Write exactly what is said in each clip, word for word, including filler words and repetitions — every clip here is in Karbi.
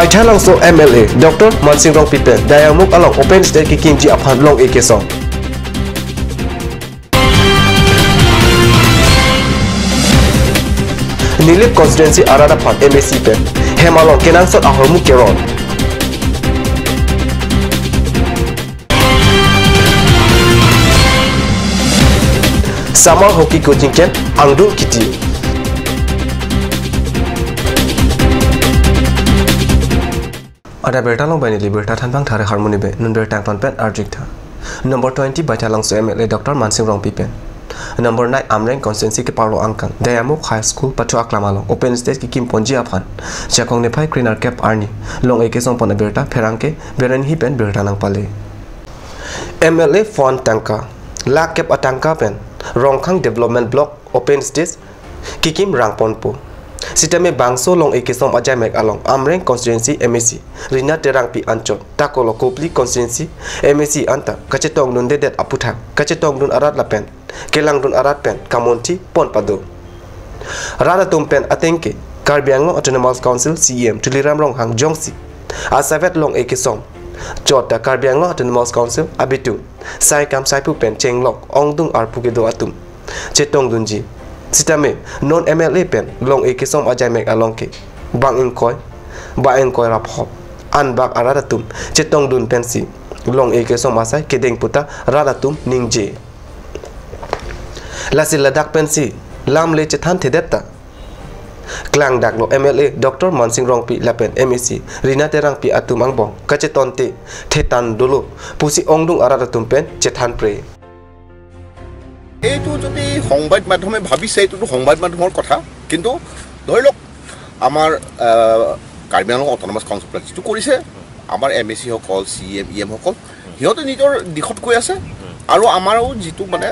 Baithalangso M L A Doctor Mansing Rongpi pen Diyamuk along open stage kekimji aphan long-e kesong. Nilip constituency arat aphan M A C pen hem along kenangsot ahormu keron. Summer hockey coaching camp angdung kiti. Ada birta along bai neli birta thanbang thare harmoni be, non birta angton pen arju-ik tha. Number twenty Baithalangso M L A Doctor Mansing Rongpi pen number nine Amreng constituency keparlo angkang Diyamuk High School pathu aklam along open stage kekim ponji aphan Jakong niphai krenerkep arni long-e kesong pon abirta pherangke Biren Enghi pen birta nangpale. M L A fund tangka lakh kep atangka pen Rongkhang Development Block open stage kekim rang ponpo. Sitame bangso long-e kesong ajaimek along Amreng constituency M A C Rina Terangpi anchot ta kolo Kopili constituency M A C anta kachetongdundedet aputhak kachetongdun arat lapen kelangdun arat pen kamonthi pon pado. Rat atum pen atengke Karbi Anglong Autonomous Council C E M Tuliram Ronghang jongsi asavet long-e kesong chot ta Karbi Anglong Autonomous Council abitung saikam saipu pen chenglok ongdung arpu kedo atum chetongdunji. Sitame non M L A pen long-e kesong ajaimek along ke bang ingkoi ba ingkoi ra phok anbak arat atum chetongdun pensi long-e kesong asai kedeng puta rat atum ningje. Lasi ladak pensi lamle chethanthedet ta klangdaklo M L A Doctor Mansing Rongpi lapen M A C Rina Terangpi atum angbong kachetonte thetan dolo pusi ongdung arat atum pen chethanpre. এইটো যদি সংবাদ মাধ্যমে ভাবিছে, এইটোতো সংবাদ মাধ্যমৰ কথা, কিন্তু ধৰি লওক আমাৰ, আহ, কাৰ্বি আংলং অট'নমাছ কাউন্সিল যিটো কৰিছে, আমাৰ এম এ চি সকল, চি এম, ই এম সকল, সিহঁতে নিজৰ দিশত গৈ আছে। আৰু আমাৰো যিটো মানে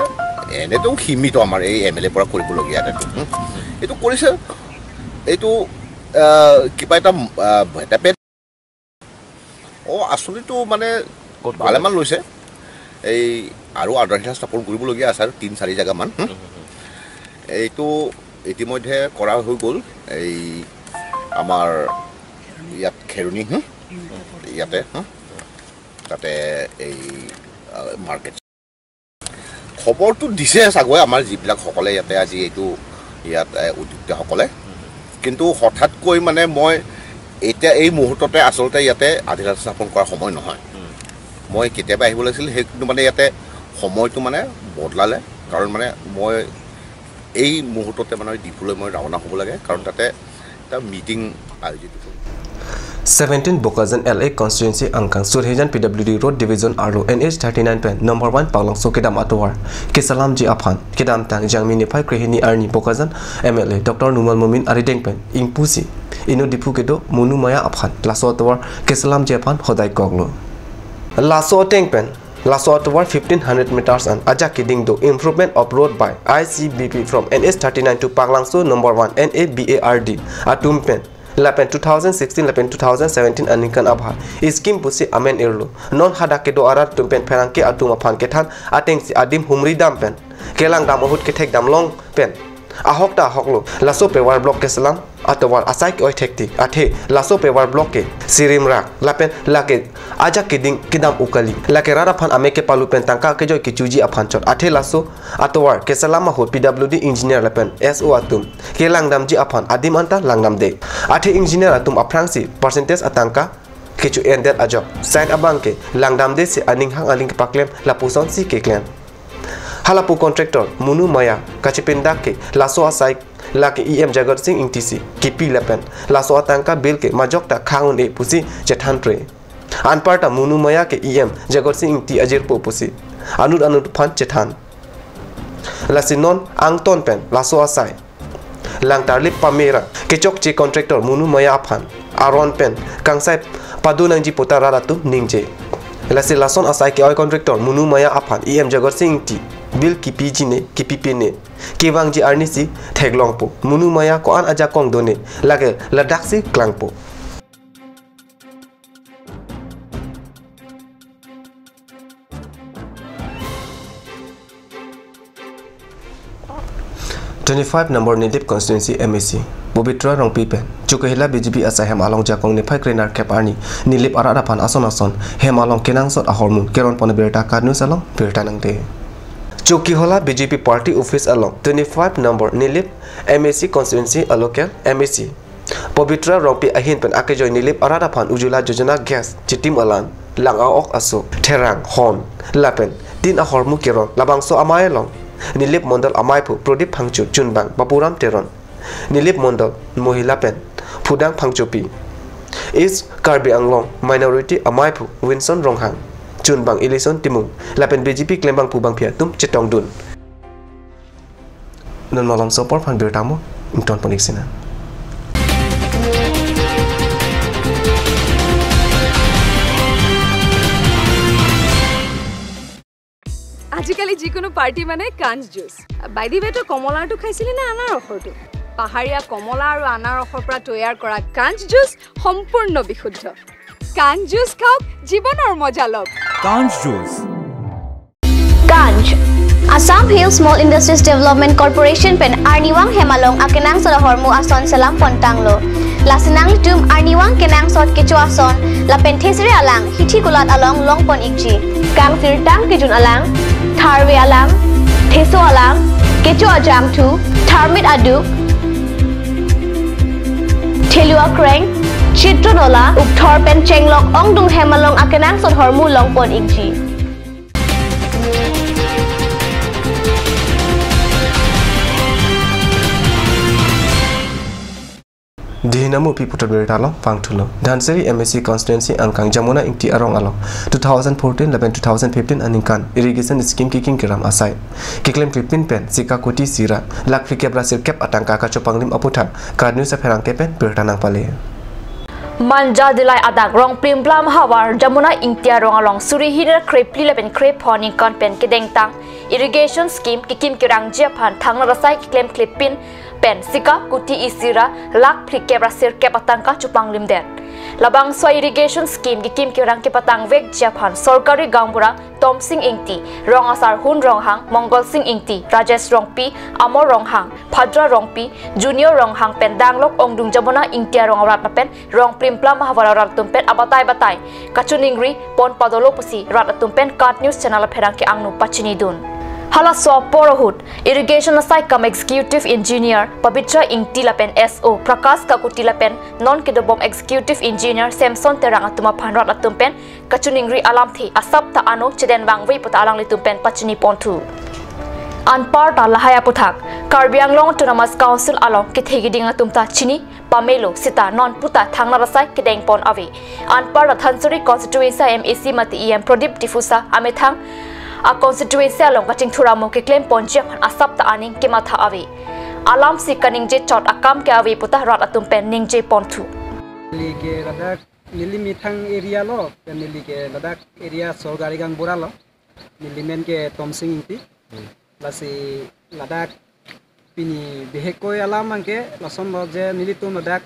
এনেতো সীমিত আমাৰ এই এম এল এ পৰা কৰিবলগীয়া এটা, হুম, এইটো কৰিছে, এইটো, আহ, কিবা এটা, আহ, এটা পেট, অ, আঁচনিটো মানে ক'ত ক'ত ভালেমান লৈছে। এই আৰু আধাৰশিলা স্থাপন কৰিবলগীয়া আছে আৰু তিনি চাৰি জেগামান, হুম। হুম, হুম, হুম। এইটো ইতিমধ্যে কৰা হৈ গ'ল। এই আমাৰ ইয়াত খেৰণি, হুম, ইয়াতে, হুম, তাতে এই, আহ, মাৰ্কেট। খবৰটো দিছে চাগৈ আমাৰ যিবিলাক সকলে ইয়াতে আজি এইটো ইয়াত, এ, উদ্যোক্তাসকলে। কিন্তু হঠাৎকৈ মানে মই এতিয়া এই মুহূৰ্ততে আচলতে ইয়াতে আধাৰশিলা স্থাপন কৰাৰ সময় নহয়। মই কেতিয়াবা আহিব লাগিছিল, সেই কিন্তু মানে ইয়াতে সময়টো মানে বদলালে, কাৰণ মানে মই এই মুহূৰ্ততে মানে ডিফুলৈ মই ৰাওনা হ'ব লাগে, কাৰণ তাতে এটা মিটিং আয়োজিত হ'ল। Seventeen Bokajan L A constituency angkang Surhijan P W D Road Division arlo N H thirty-nine pen number one Paklangso kedam atovar keselamji aphan kedamtang Jangmi niphai krehini arni Bokajan M L A Doctor Numal Momin arideng pen ingpusi inut Diphu kedo Monu Maya aphan laso atovar keselamji aphan hodai koklo. Laso ateng pen laso atovar fifteen hundred meters an ajak keding do improvement of road by I C B P from N H thirty-nine to Paklangso number one N A B A R D atum pen lapen two thousand sixteen lapen two thousand seventeen aningkan abha scheme pusi amen irlo. Non hadak kedo arat atum pen pherangke atum aphan kethan atengsi adim humri dam pen kelang dam ahut kethek dam long pen ahok ta ahoklo. Laso paver block keselam atovar asai ke-oi thektik athe laso paver block ke sirim rak lapen lake ajak keding kedam u kali. Lake rat aphan amek kepalu pen tangka kejoi kechoji aphan chot athe laso atovar keselam ahut P W D engineer lapen S O atum kelang damji aphan adim anta lang damde. Athe engineer atum aphrangsi percentage atangka kecho-endet ajok side abang ke lang damde si aning hang aling kepaklem lapusonsi keklem. Halapu contractor Monu Maya kachepindak ke laso asai lake E M Jagat Sing Engti si kipi lapen laso atangka bill ke majok ta khang un-e pusi chethanpre. Anparta Monu Maya ke E M Jagat Sing Engti ajirpo pusi anut anut aphan chethan. Lasi non angton pen laso asai lang tarlip pamera kechokche contractor Monu Maya aphan aron pen kangsai pado nangji puta rat atum ningje. Lasi lason asai ke-oi contractor Monu Maya aphan E M Jagat Sing Engti bill kipiji ne kipi pine kevangji arnisi theklongpo. Monu Maya ko-an ajakong done lake ladaksi klangpo. Twenty-five number Nilip constituency M A C Pabitra Rongpi pen Chokihola B J P asai hem along Jakong niphai krenerkep arni Nilip arat aphan ason ason hem along kenangsot ahormu keron pon abirta KAT News along birta nangde. Chokihola B J P party office along twenty-five number Nilip M A C constituency a local M A C Pabitra Rongpi ahin pen akejoi Nilip arat aphan Ujjwala Yojana gas chitim alam, lang a-ok aso, therang, hon lapen tin ahormu keron, labangso amei along Nilip Mondol ameiphu Pradip Phangcho, chunbang Bapuram Teron, Nilip Mondol Mohila pen Phudang Phangchopi, East Karbi Anglong Minority ameiphu Winson Ronghang, chunbang Elison Timung lapen B J P klembangphu bangphi atum chetongdun. Non malom sopor aphan birta mo ington pon-ik sinang. আজিকালি যিকোনো পাৰ্টি মানে কাঞ্চ juice. By the ৱে, তই কমলাৰটো খাইছিলি নে আনাৰসৰটো? পাহাৰীয়া কমলা আৰু আনাৰসৰ পৰা তৈয়াৰ কৰা কাঞ্চ জুচ সম্পূৰ্ণ বিশুদ্ধ। কাঞ্চ জুচ খাওক, জীৱনৰ মজা লওক। কাঞ্চ juice. Kanj, Assam Hill Small Industries Development Corporation pen arnivang hem along akenangsot ahormu ason selam pontanglo. Lasi nanglitum arnivang kenangsot kecho ason lapen thesere alang hithi kulat along long pon-ikji. Kangsirtang kejun alang, tharve alang, theso alang, kecho ajangthu, tharmit aduk, thelu akreng, chitro nola, ukthor pen chenglok ongdung hem along akenangsot ahormu long pon-ikji. Dihinamu pi putar birta along pangthulo. Dhansiri M A C constituency angkang Jamuna Ingti arong along two thousand fourteen lapen two thousand fifteen aningkan irrigation scheme kekim keram asai keklem klepin pen sika kuti isi ra lakh phlikep ra sirkep atangka kachopanglim aputhak KAT News apherangke pen birta nangpale. Manja Dillai adak Rongplimplam havar Jamuna Ingti arong along suri hini ra krephli lapen krephongo aningkan pen kedengtang irrigation scheme kekim kerangji aphan thangnat asai keklem klepin pen sika kuti isi ra lakh phlikep ra sirkep atangka chopanglimdet. Labangso irrigation scheme kekim kerang kepatangvekji aphan sorkari gaonbura Tomsing Ingti, rong asar Hun Ronghang, Mongolsing Ingti, Rajesh Rongpi, Amor Ronghang, Bhadra Rongpi, Junior Ronghang pen danglok ongdung Jamuna Ingti arong arat lapen Rongplimplam havar arat atum pen abatai batai kachiningri pon padolo pusi rat atum pen KAT News channel apherangke angno pachinidun. Halaso apor ahut irrigation asai kam executive engineer Pabitra Ingti lapen S O Prakash Kakuti lapen non kedobom executive engineer Samson Terang atum aphan rat atum pen kachiningri alamthe asap ta ano chedengvangve puta alanglitum pen pachini ponthu. Anparta lahai aputhak Karbi Anglong Autonomous Council along kethe keding atum ta chini pamelo seta non puta thangnat asai kedeng pon ave. Anparta Dhansiri constituency M A C mate E M Pradip Diphusa amethang a constituency along kachingthur amo keklem ponji aphan asap ta aning kematha ave. Alamsi kaningje chot akam ke ave puta rat atum pen ningje ponthu. Neli ke ladak neli methang area lo, pen neli ke ladak area sorkari gaonbura lo. Neli men ke Tomsing Ingti. Hmm. Lasi ladak pini bihek koi alam abangke lason lo je nelitum ladak,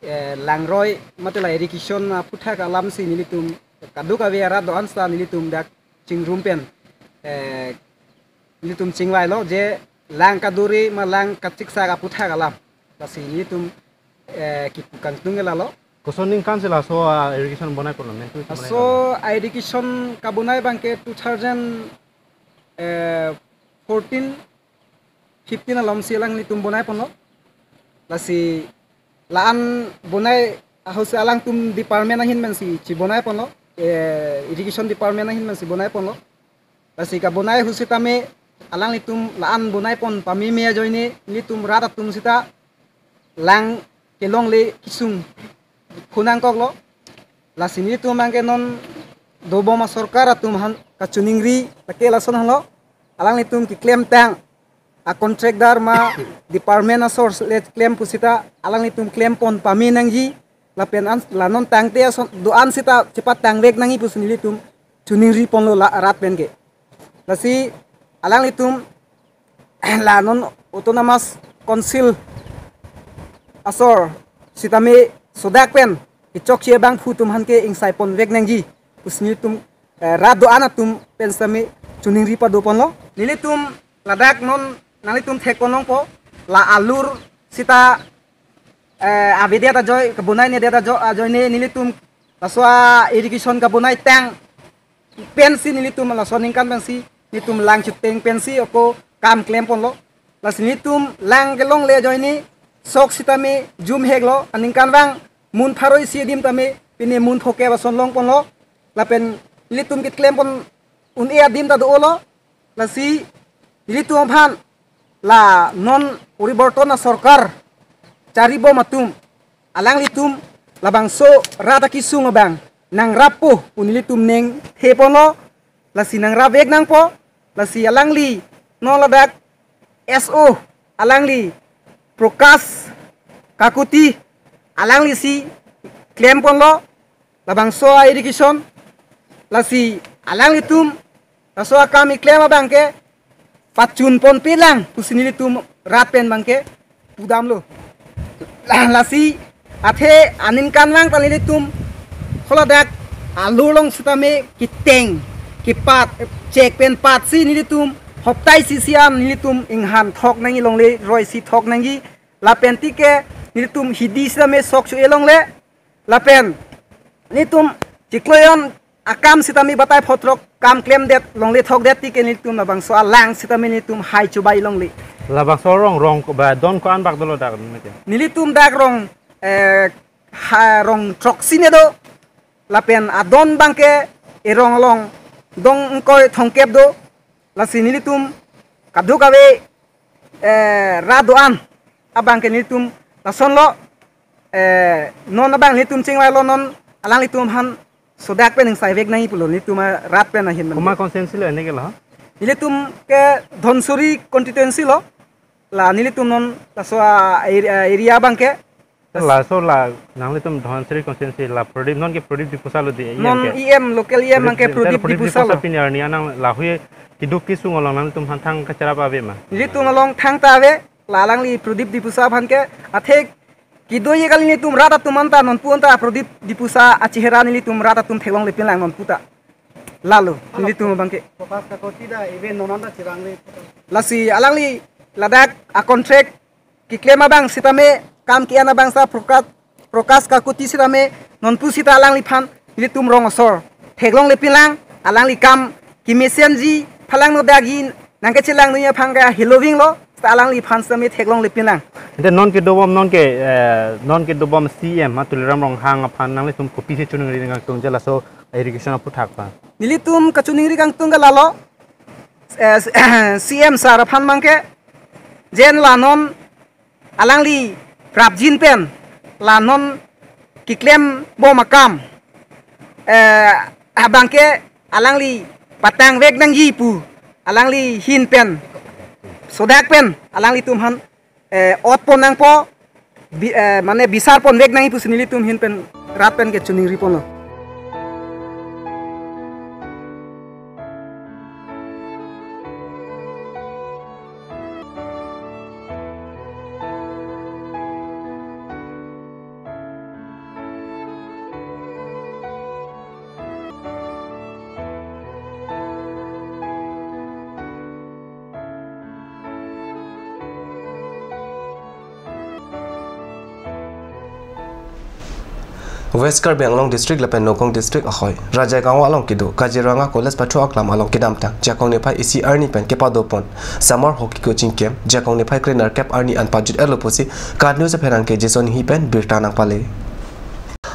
eh, langroi mate la irrigation aputhak alamsi nelitum kadokave arat do-an seta nelitum dak chingrum pen, eh, nelitum chingvailo je lang kaduri ma lang kachiksak aputhak alam. Lasi nelitum, eh, kipu kangtung ke lalo. Koson aningkan si laso, ah, irrigation bonai pon lo, men tu bonai laso lo. Ah, irrigation kabonai abangke two thousand, eh, fourteen, fifteen alomsi alanglitum bonai ponlo. Lasi la-an bonai ahutsi alangtum department ahin pensi chibonai ponlo. Eh, irrigation department ahin pensi bonai ponlo. Lasi kabonai ahut sitame alanglitum la-an bonai pon pameme ajoine nelitum rat atum seta lang kelongle kesung khunang koklo. Lasi nelitum abangke non dobom asorkar atum aphan kachiningri lake lason hanglo. Alanglitum keklemtang a contractor ma department asor le klem pu seta alanglitum klem pon pame nangji lapen an, la non tangte ason do-an seta chepatangvek nangji pusi nelitum chiningri ponlo la rat penke. Lasi alanglitum la non Autonomous Council asor sitame sodak pen kechokche abangphu atum aphan ke ingsai ponvek nangji pusi nelitum, eh, rat do-an atum pen sitame chiningri pado ponlo. Nelitum ladak non nanglitum thekpon longpo, la alur sita, eh, avedet ajoine, kebonai nedet ajo-, ajoine nelitum laso a-irrigation kebonai tang pensi nelitum laso aningkan pensi nelitum lang chuteng pensi ako kam klemponlo. Lasi nelitum lang kelongle ajoine sok sitame jumheklo, aningkanvang mun pharo isi adim tame pine mun phokep ason longponlo. Lapen nelitum keklempon un-e adim ta do-olo. Lasi nelitum aphan la non poriborton asorkar charibom atum, alanglitum labangso rat akesung abang nangrappo pu nelitum neng theponlo. Lasi nangrapvek nangpo. Lasi alangli non ladak S O, alangli Prakash Kakuti, alanglisi klemponlo labangso a-irrigation. Lasi alanglitum laso akam keklem abangke pachunponpelang pusi nelitum rat pen abangke pudamlo. La-, lasi athe aningkanvang ta nelitum holadak alur along sitame keteng kepat, chek pen patsi nelitum hoptai isi an nelitum inghan thok nangji, longle roisi thok nangji. Lapen tike nelitum hidi sitame sok cho-e longle. Lapen nelitum chiklo jon akam sitame batai photrok kam klemdet, longle thokdet tike nelitum labangso alang sitame nelitum hai chubai longle. Labangso rong, rong ko ba don ko-an bak dolo dak neke? Nelitum dak rong, eh, ha, rong throksi ne do. Lapen adon abangke erong along dong ingkoi thomkep do. Lasi nelitum kadokave, eh, rat do-an abangke nelitum lasonlo, eh, non abang nelitum chingvailo, non alanglitum aphan sodak pen ingsaivek nangji pulo nelitum arat pen ahin man. Komat constituency lo neke lo? Nelitum ke Dhansiri constituency lo. La nelitum non laso a area, area abangke. Laso la nanglitum Dhansiri constituency la Pradip, nonke Pradip Diphusa lo di, non E M ke? E M, local E M abangke Pradip, Pradip Diphusa lo. Pini arni anang lahei keduk kesung along nanglitum aphan thang kacharap ave ma? Nelitum along thang ta ave, la alangli Pradip Diphusa aphan ke, athe kedo-an kali nelitum rat atum anta nonpu anta Pradip Diphusa achehera nelitum rat atum theklonglepinlang nonpu ta. Lalo, nelitum abangke. Prakash Kakuti ta even non anta chevangve. Lasi alangli ladak a-contract keklem abang sitame kam ke-en abang sa Prakash, Prakash Kakuti sitame nonpu sita alangliphan nelitum rong asor theklonglepinlang, alangli kam kemesenji, phalang no dagi nangkechelang noi aphan ke heloving lo, sita alangliphan sitame theklonglepinlang. Ante nonke dobom, nonke, eh, nonke dobom C M, ha, Tuliram Ronghang aphan nanglitum kopisi choningri kangtung je laso irrigation aphuthak aphan? Nelitum kachoningri kangtung ke lalo, eh, C M sir aphan abangke, jen la non alangli prapjin pen la non keklembom akam, eh, abangke alangli patangvek nangji pu alangli ahin pen sodak pen alanglitum aphan, eh, otpon nangpo, bi-, eh, mane bisarponvek nangji pusi nelitum ahin pen rat pen kechoningriponlo. West Karbi Anglong District lapen Nagaon District ahoi Rajagaon along kedo Kaziranga College pathu aklam along kedamtang Jakong niphai isi arni pen kepadopon Summer Hockey Coaching Camp Jakong niphai krenerkep arni an pajut-etlo pusi KAT News apherangke Jason Enghi pen birta nangpale.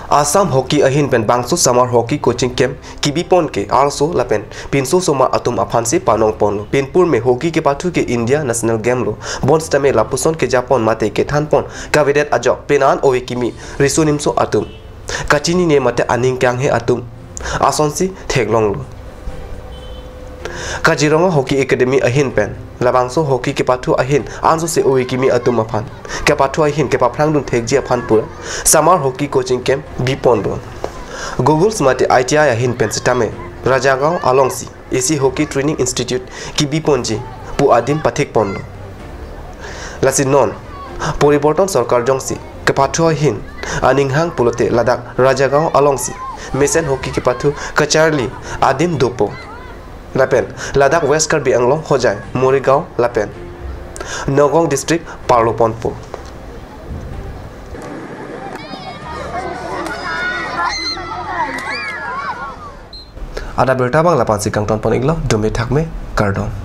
Assam Hockey ahin pen bangso Summer Hockey Coaching Camp kebipon ke arloso lapen pinso osomar atum aphansi panongponlo. Pinpur me hockey kepathu ke India National Game lo. Bonsitame lapuson kejapon mate kethanpon kavedet ajok penan ove kimi riso nimso atum, kachinine mate aning kanghe atum asonsi theklonglo. Kaziranga Hockey Academy ahin pen labangso hockey kepathu ahin ansose ove kimi atum aphan kepathu ahin kepaphrangdun thekji aphan pura Summer Hockey Coaching Camp biponlo. Googles mate I T I ahin pen sitame Rajagaon alongsi isi Hockey Training Institute kebiponji pu adim pathikponlo. Lasi non poriborton sorkar jongsi kepathu ahin aning hang pulote ladak Rajagaon alongsi mesen hockey kepathu kacharli adim dopo. Lapen ladak West Karbi Anglong Hojai, Morigaon lapen Nagaon district parlo ponpo. Adap abirta abang la-ansi kangton pon iklo, dome thakme, kardom.